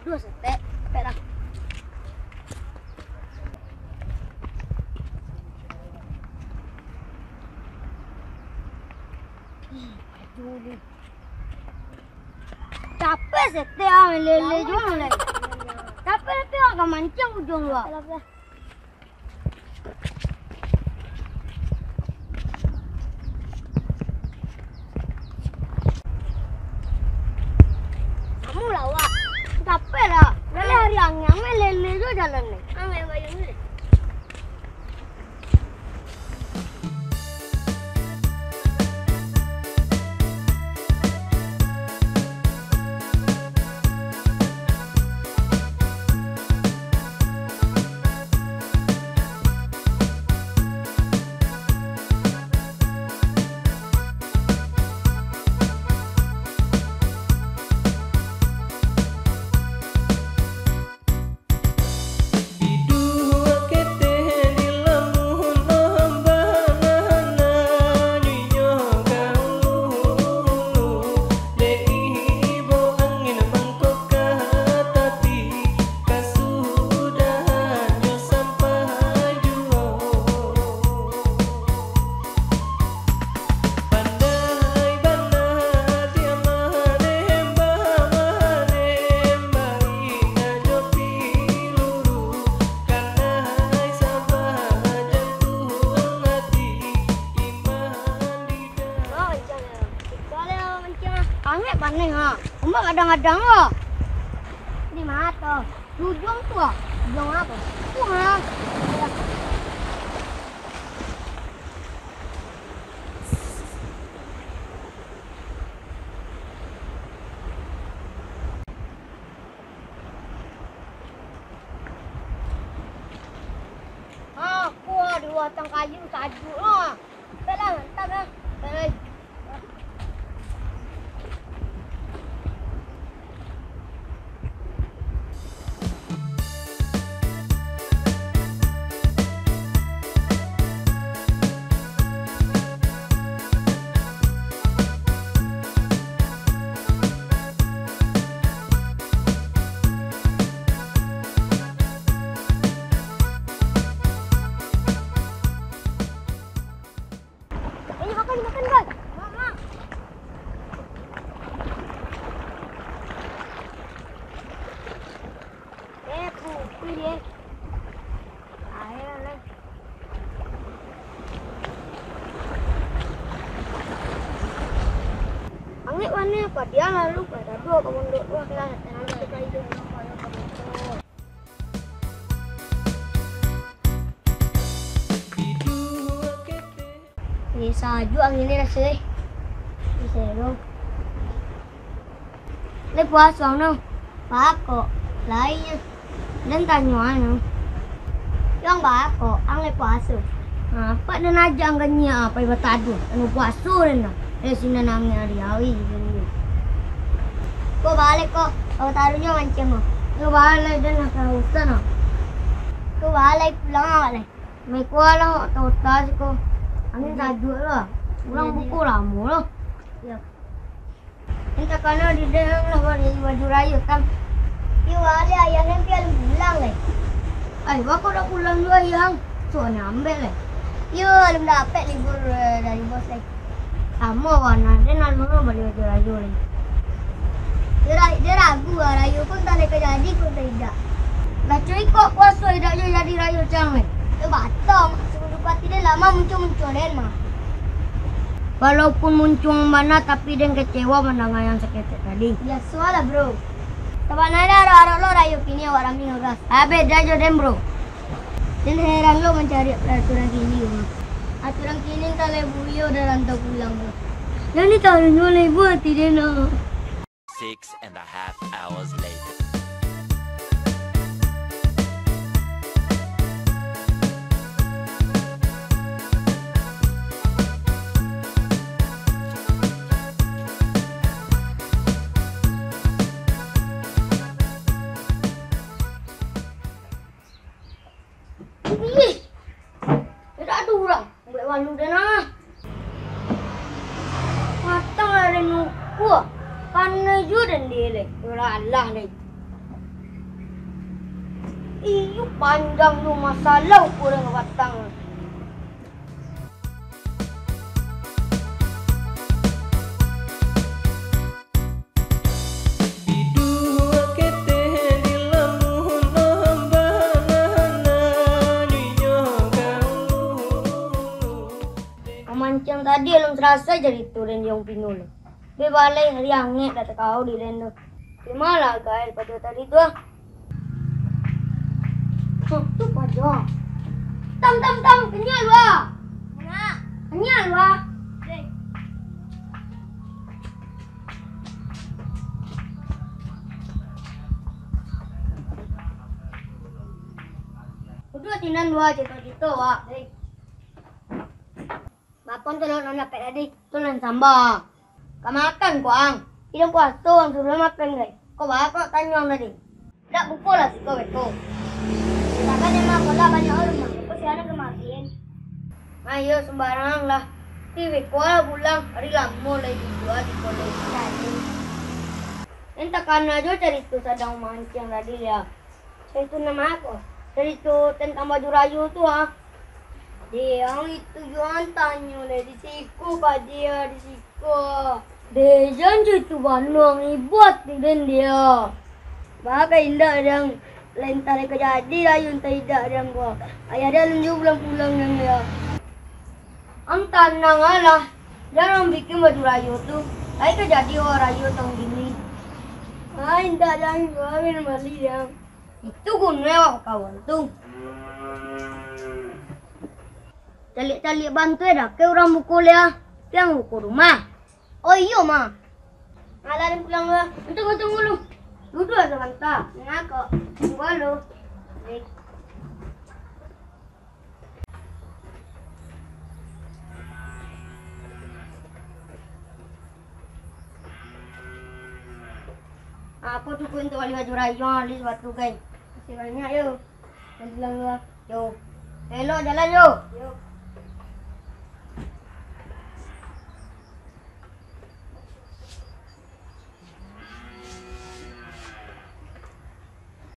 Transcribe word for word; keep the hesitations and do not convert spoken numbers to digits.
Duo satek, satek lah. Ih, baju ni. Capek satek ah, lele juo lai. Capek satek ah, ka mancing ujuang lu ah. Kamu lawak. Capek lah. Lele hari angin, angin lele juo jalan ni. Angin bayang ni. Pandai bana dia malembah, malembah indak jo piluru, kanai sabah jantuang ati, iman lidah. Oh, jangan. Kita lewat mancing ah. Angek paneh ha. Ombak kadang-kadang ha. Di mata. Di ujuang tu ah. Ujuang apo? Tu ha. Ah, kuah di batang kayu sajuk lah. Baiklah, mantap lah. Baik. Ini makan, makan, guys. Mak, mak. Eh, pupih dia. Air lah. Angek warna apa? Dia lalu pada dua komando dua kelas. Tenang, kita itu. Eh, sajuk angin ni raso, eh. Bisa dong. Lai puaso ang no? Baa kok? Lai nyo. Den tanyo ang no. Yo ang baa kok? Ang lai puaso? Apak den ajak ang ka nyiak pai bataduah. Anu puaso den nah. Eh, sinan angin ari-ari den. Ko baa lai ko? Ka bataduah nyo mancing ko. Yo baa lai den lah kausan ah. Ko baa lai pulang awak lai. Mai ko lah, kota siko. Angin sajuak lah. Pulang buko lamo lah. Iyo. Entah kana di dalam lah baju rayo tam. Iyo, ale ayah nan pian pulang lai. Ai, bako dak pulang juo ayah ang? Suok ni ambek lai. Iyo, alun dapek libur, eh, dari bos lai. Samo bana, den alun bali baju rayo lai. Dia ra-, dia ragu lah, rayo ko antah lai ka jadi ko antah indak. Lah cubo kok puaso indak jo jadi rayo cang lai. Yo batang, suruh bupati den lamo muncuang-muncuang den mah. Walaupun muncuang bana, tapi den kecewa mandanga yang saketek tadi. Biaso lah, bro. Sabananyo arok-arok lo rayo kini awak rami ngagas. Ah, beda jo den, bro. Den heran lo mancari peraturan kini, bro. Aturan kini antah lai buyo dah rantau pulang, bro. Nan di taruih nyo lai buah ati den, no. Six and a half hours later. Ih, indak ado urang. Buek walu den ah. Matang lah den nungku. Paneh juo den di lai. Ulalah lai. Iyo panjang tu masalah ukuran batang. Mamanciang tadi alun salasai carito den di Wong Pinul. Babalai hari angek dah takao di den tu. Terimalah gael pado tadi tu ah. Tutup aja. Tam, tam, tam, kenyal, Wak. Kenyal, Wak. Udah tinan dua cito-cito, Wak. Bapon tu lo nan dapek tadi, tu nan samba. Ka makan ko ang. Iduang puaso ang suruah makan gai. Ko baa kok tanyuang tadi? Dak buko lah siko beko. Takkan emang ko lah banyak urang mah. Ko si anak kemarin. Ayo sembarang lah. Ti beko lah pulang. Hari lamo lah itu dua di kolej. Entah kana jo carito sadang manciang tadi ya. Carito nan ma ko? Carito tantang baju rayo tu ah. Deh, ang itu juo ang tanyo lai, di siko ka dia, di siko. Deh, jan carito banuang ibuat tu den dia. Baa ka indak dang, lentah ka jadi rayo entah idak dang ko. Ayah dia alun juo pulang-pulang dang dia. Ang tanang alah, jan ang bikin baju rayo tu. Lai ka jadi urang rayo taun kini. Ah, indak dang, juo bali dang. Itu guno awak bakawan tu. Caliak-caliak bantuak dah, ke urang buko lia, piang buko rumah. Oh iyo mah. Alah, den pulang dulu. Untung, untung dulu. Duduak sabanta. Ngako. Tunggu dulu. Apo cukuik untuak bali baju rayo, bali sapatu, gai. Makasih banyak, yo. Jalan dulu, ah. Yo. Elok jalan, yo. Yo.